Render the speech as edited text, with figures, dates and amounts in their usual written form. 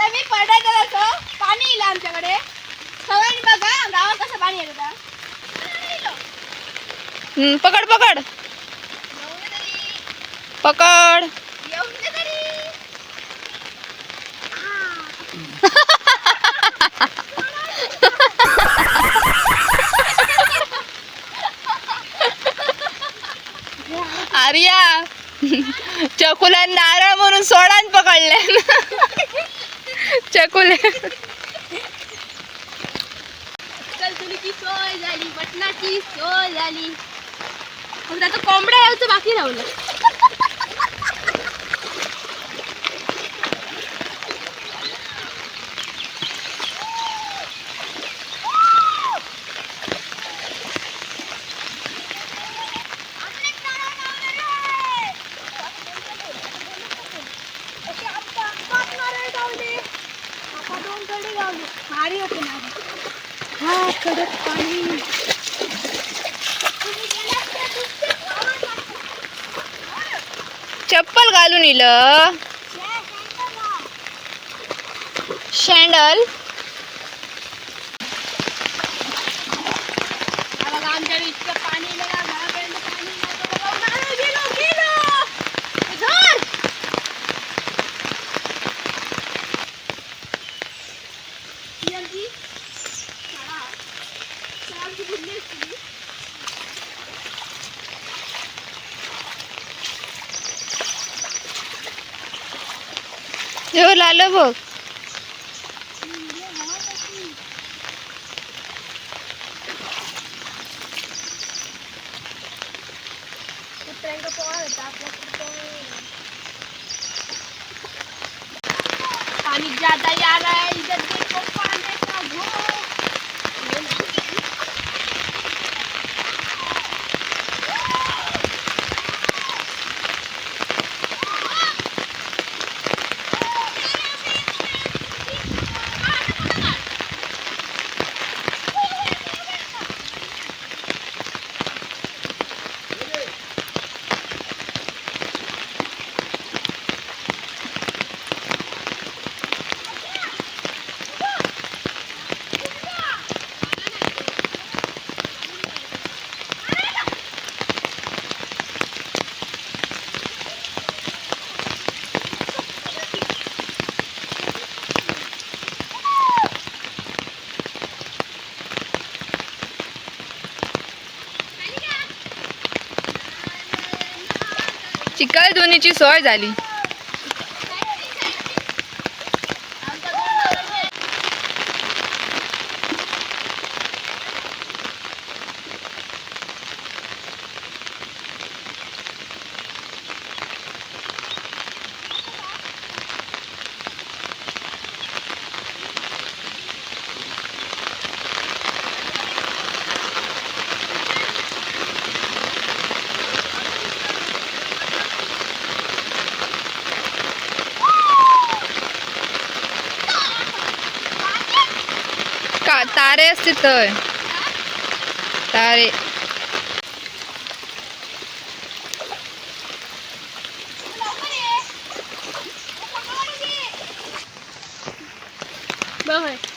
आता मी पडायचं तसं पाणी येईल आमच्याकडे. सगळ्यांनी बघा गावात कसं पाणी येतं आता. पकड पकड पकड. येऊन दे तरी. आर्या, चकुला नारळ म्हणून सोडान पकडले चकुले. चलचुलीची सोय झाली, मटणाची सोय झाली, फक्त आता कोंबड्या यायचं बाकी राहिलं. भारी होते ना. हा कडक पाणी. चप्पल घालून इल शँडल. हा बघा, आमच्याकडे इतकं पाणी येलं ना, घरापर्यंत पाणी नव्हतं. बघा, नारळ गेलो गेलो. हे धर. ही आमची शाळा. शाळा आमची बुडली असती. जेव्हा आलं बघ. कुत्र्यांका पोळा होता, आपल्याकडे पोळा नाही. पानी ज्यादा ही आ रहा है इधर, देखो पानी का घोर. चिखलधुनीची सोय झाली. का तारे असते तर तारे. बघ.